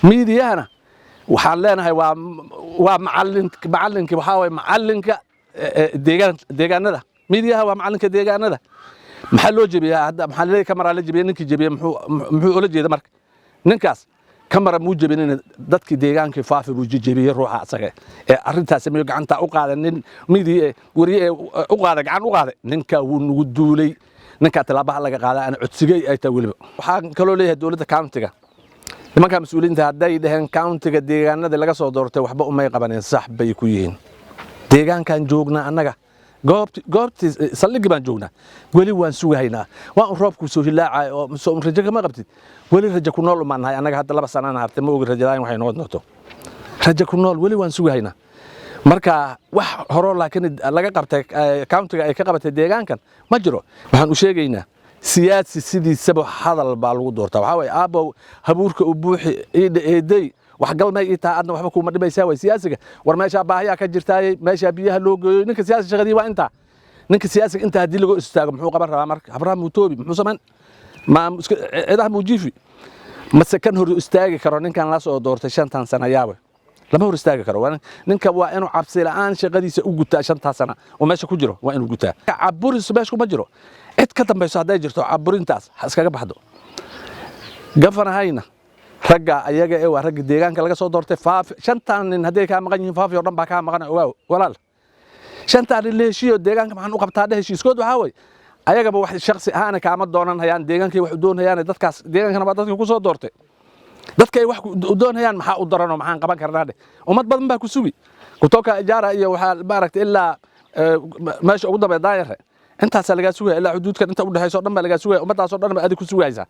Miidiyahana waxaan leenahay waa macallin. Macallinka waxaa waye macallinka deegaan, deegaanada. Miidiyaha waa macallinka deegaanada. Maxaa loo jebiyaa hadda? Maxaa leeyahay kamaraa la jebiyey? Ninkii jebiyey muxuu ula jeeda? Marka ninkaas kamara muu jebinin, dadkii deegaankii Faafi buu jebiyey. Ruuxa asaga ee arrintaas sameeyo, gacanta u qaaday nin midiye ee wariye ee u qaaday, gacan u qaaday, ninkaa wuu nagu duulay. Ninkaa tilaabaha laga qaadaa ana codsigay ay tahay. Weliba waxaan kaloo leeyahay dowladda countiga, nimanka mas-uuliyiinta, hadday dhaheen countiga deegaanadii laga soo doortay waxba umay qabaneen, sax bay ku yihiin. Deegaankan joognaa annaga, goobtii saldhigii baan joognaa, weli waan sugahaynaa. Waa un roobku soo hilaacay oo soo rajo kama qabtid. Weli rajo ku nool umaan nahay annaga. Hadda 2 sanaan hartay, ma ogi rajadaan waxay noqon doonto. Rajo ku nool weli waan sugahaynaa. Marka wax horoo laakiin laga qabtay, countiga ay ka qabatay deegaankan ma jiro. Waxaan u sheegaynaa, siyaasi sidiisaba hadal baa lagu doortaa. Waxaa waye, aabbow, habuurka u buuxi, iidha eeday, wax galmay ii tahay, adna waxba kuuma dhimaysaa. Way siyaasiga, war meeshaa baahiyaa ka jirtaayey, meeshaa biyaha loo geeyo. Ninka siyaasi shaqadii waa intaa. Ninka siyaasiga intaa haddii lagu istaago, muxuu qaban rabaa? Marka habraha muutoobi muxuu samayn? Ma cidaha muujiifi mase kan hor istaagi karo ninkan la soo doortay 5tan sana? Yaawe, lama hor istaagi karo. Ninka waa inuu cabsi la'aan shaqadiisa u gutaa. 5taa sana oo meesha ku jiro waa inuu gutaa. Caburis meesha kuma jiro. Cid ka dambayso hadday jirto, caburintaas ha iskaga baxdo. Gafanahayna ragga ayaga ee waa ragga deegaanka laga soo doortay Faafi. 5tan nin hadday kaa maqan yihiin, Faafi oo dhan baa kaa maqan. Ogaaw walaal, 5tan nin la heshiiyo. Deegaanka maxaan u qabtaa dhe. Heshiiskood waxaa way ayagaba wax shakhsi ahaana kaama doonan hayaan, deegaankay wax u doonayaan. Dadkaas deegaankana waa dadka ku soo doortay. Dadka ay wax u doonayaan maxaa u daranoo maxaan qaban karnaa dheh. Ummad badan baa ku sugi kutoka Ijaara iyo waxaa maaragtay ilaa meesha ugu dambeeya Daayare. Intaasaa lagaa sugaya, ilaa xuduudkan inta udhexayso o dhan baa lagaa sugaya. Ummadaasoo dhan baa adig ku sugaysaa.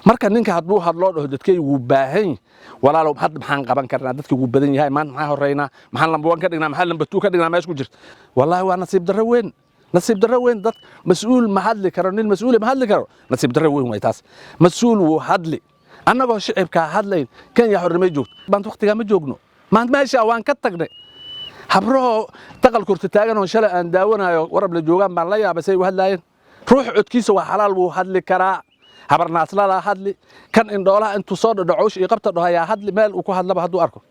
Marka ninka hadduu hadloo dhaho, dadkay wuu baahan yahay, walaalow, hadda maxaan qaban karnaa? Dadka wuu badan yahay. Maanta maxaa horeynaa? Maxaan number one ka dhignaa? Maxaan number two ka dhignaa? Meesha ku jirta, wallaahi, waa nasiib darro weyn, nasiib darro weyn. Dad mas-uul ma hadli karo, nin mas-uul ma hadli karo. Nasiib darro weyn way taas. Mas-uul wuu hadli, annagoo shicibkaa hadlayn. Kenya xornimay joogto, maanta waqtigaa ma joogno. Maanta meesha waan ka tagnay. Habrahoo taqal kurta taagan oo shalay aan daawanayo warab la joogaan baan la yaabay say u hadlaayeen. Ruux codkiisa waa xalaal, wuu hadli karaa. Habarnaasladaa hadli, kan indhoolaha intuu soo dhadhacowsh iyo qabta dhaho ayaa hadli. Meel uu ku hadlaba hadduu arko.